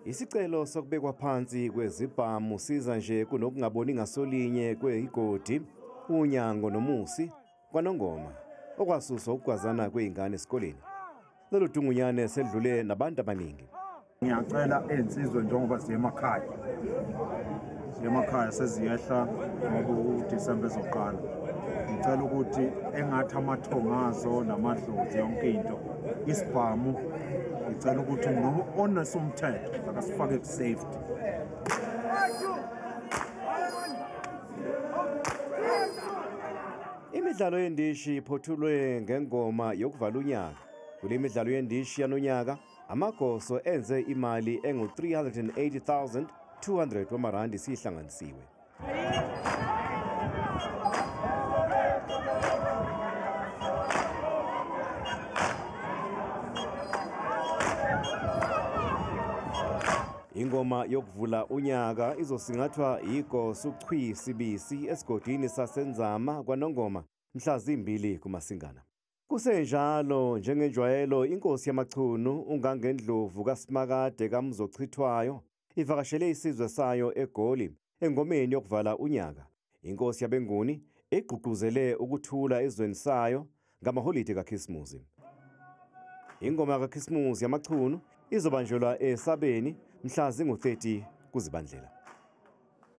Isicelo sokubekwa phansi kwezibhamu siza nje kunokungaboni ngasolinye kweyigodi uNyango noMusi kwaNongoma okwasuswa ukugwazana kwezingane esikoleni. Lolu dungunyane sedlule nabantu abaningi. Ngiyacela ensizwe njengoba ziye emakhaya. Ziye emakhaya seziyehla ngoba uDisemba ezoqala. Ngicela ukuthi engathi amathongazo namadlozi yonke into isibhamu ngicela ukuthi noma onesumthetho akasifake ku safety. Imidlalo yendishi iphothulwe ngengoma yokuvala unyaka. Kule midlalo yendishi yanonyaka amagoso enze imali engu-380,200 wamarandi sihlanganisiwe. Ingoma yokuvula unyaka izosingathwa igoso uChwi Sibisi esigodini saseNzama kwaNongoma mhla zimbili kuMasingana. Kusenjalo njengenjwayelo inkosi yamaChunu uNgangendlovu kaSimakade kaMzochithwayo ivakashele isizwe sayo eGoli engomeni yokuvala unyaka. Inkosi yabeNguni igqugquzele ukuthula ezweni sayo ngamaholide kaKhisimusi. Ingoma kaKhisimusi yamaChunu izobanjelwa eSabeni mhla zingu-30 kuZibandlela.